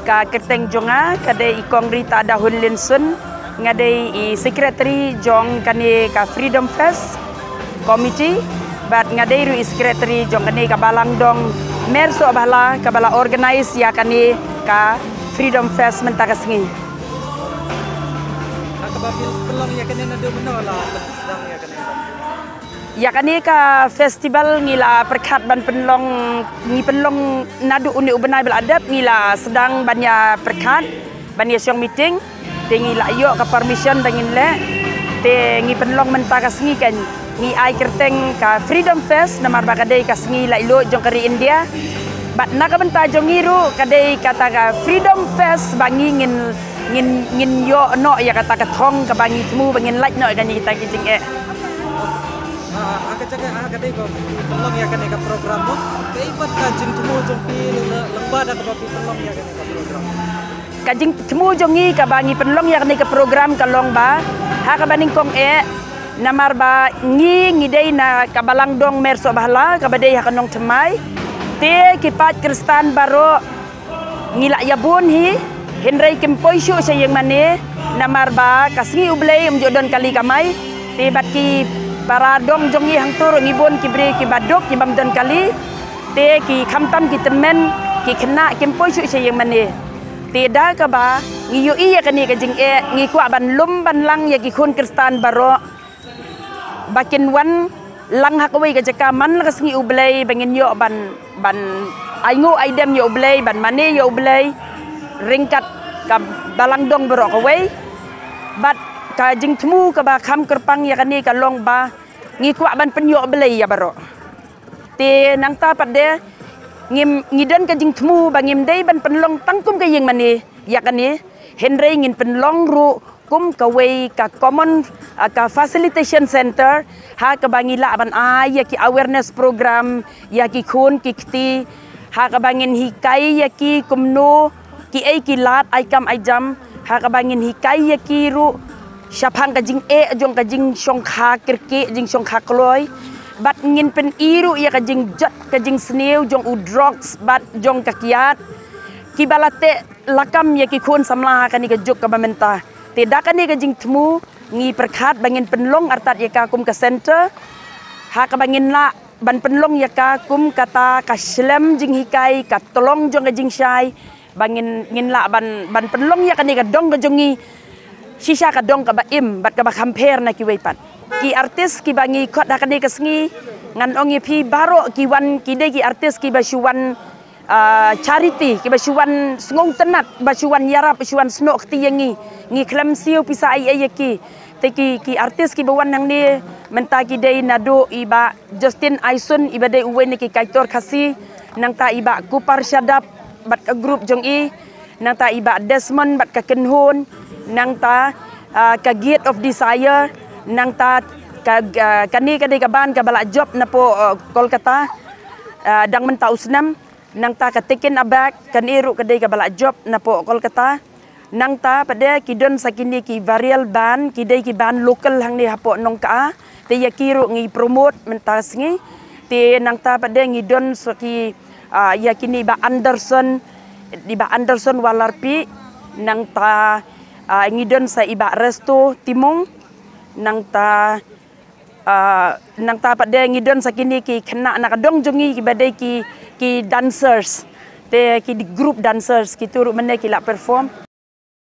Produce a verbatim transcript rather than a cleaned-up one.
Ka kyrteng jong nga ka dei i Kong Rita Dahun Linsun, nga dei i secretary jong kane ka Freedom Fest Committee, bad nga dei ruh i secretary jong kane ka Balang Dong Mer Sohbhala kaba la organize ïa kane ka Freedom Fest mynta ka sngi. Ha kaba phi pynlong ïa kane naduh mynno la pynlong ïa kane? Ïa kane ka festival ngi la pyrkhat ban pynlong, ngi pynlong naduh une u bnai ba la dep, ngi la sdang ban ïa pyrkhat, ban ïa shong meeting, te ngi la ïoh ka permission ba ngin leh, te ngi pynlong mynta ka sngi kan, ngi ai kyrteng ka Freedom Fest, namar ba ka dei ka sngi laitluid jong ka ri India. Bad na ka bynta jong ngi ruh ka dei kata ka Freedom Fest ba ngi ngin, ngin, ngin ïoh noh ïa kata ka thong kaba ngi thmu ba ngin lait noh ïa kane kita ki jingeh. Ah, ha ka jaka, ha ka dei ba phi pynlong ïa kane ka program mo. Kaei pat ka jingthmu jong phi lyngba da kaba phi pynlong ïa kane ka program? Ka jingthmu jong ngi kaba ngi pynlong ïa kane ka program ka long ba ha kaba nyngkong eh, namar ba ngi ngi dei na ka Balang Dong Mer Sohbhala kaba dei ha ka Nongthymmai. Te ki paid Khristan baroh ngi la ïa bun hi, hynrei kim poi shuh sha ïing mane, namar ba ka sngi U Blei ym ju don kali kamai. Te bad ki para dong jong ngi hangto ruh ngi bun ki briew kiba duk kibym don kali. Te ki khamtam ki tymmen, ki khynnah kim poi shuh sha ïing mane. Te da kaba ngi ïohi ïa kane ka jingeh, ngi kwah ban lum ban lang ïa ki khun Khristan baroh ba kin wan lang ha kawei ka jaka man la ka sngi U Blei ba ngin ïoh ban, ban ainguh aidem ïa U Blei, ban mane ïa U Blei ryngkat ka Balang Dong baroh kawei. Bad ka jingthmu kaba kham kyrpang ïa kane ka long ba ngi kwah ban pynïoh Blei ïa baroh. Te nangta pat de ngim, ngi don ka jingthmu ba ngim dei ban pynlong tang kum ka ïing mane ïa kane, hynrei ngin pynlong ruh kum kawei ka common, ah, ka facilitation center, ha kaba ngi lah ban ai ïa ki awareness program ïa ki khun ki kti, ha kaba ngin hikai ïa ki kumno kiei ki lad ai kam ai jam, ha kaba ngin hikai ïa ki ruh shaphang ka jingeh jong ka jingshongkha kyrkieh, jingshongkha kloi. Bad ngin pyni ruh ïa ka jingjot ka jingsniew jong u drugs bad jong ka kiad, kiba la teh lakam ïa ki khun samla ha kane ka juk kaba mynta. Te da kane ka jingthmu ngi pyrkhat ba ngin pynlong artat ïa ka kum ka center, ha kaba ngin lah ban pynlong ïa ka kum kata ka shlem jinghikai, ka tlong jong ka jingshai, ba ngin, ngin lah ban, ban pynlong ïa kane ka dong ka jong ngi shisha ka dong kaba im bad kaba kham pher na kiwei pat. Ki artist kiba ngi khot ha kane ka sngi, ngan ong ïa phi baroh ki wan, ki dei ki artist kiba shu wan, ah, charity, kiba shu wan sngewtynnat, ba shu wan ïarap, shu wan snoh kti ïa ngi. Ngi khlem siew pisa ei ei ïa ki. Te ki, ki artist kiba wan hangne mynta ki dei naduh i Bah Justin Aison, iba dei uwei na ki kaitor Khasi, nangta i Bah Kupar Shadap bad ka group jong i, nangta i Bah Desmond bad ka kynhun, nangta, ah, ka Gate of Desire, nangta ka, ah, kane ka dei ka band kaba la jop napoh, ah, Kolkata, ah, dang mynta u snem, nangta ka Taken Aback, kane ruh ka dei kaba la jop napoh Kolkata. Nangta pat de ki don sa kine ki Varial Band, ki dei ki band local hangne hapoh Nongkha. Te ïa ki ruh ngi promote mynta sngi. Te nangta pat de ngi don sa ki, ah, ïa kine i Bah Anderson, i Bah Anderson Walarpi. Nangta, ah, ngi don sa i Bah Resto Timung. Nangta, ah, nangta pat de ngi don sa kine ki khynnah na ka dong jong ngi kiba dei ki, ki dancers. Te ki group dancers, kito ruh mynne ki la perform.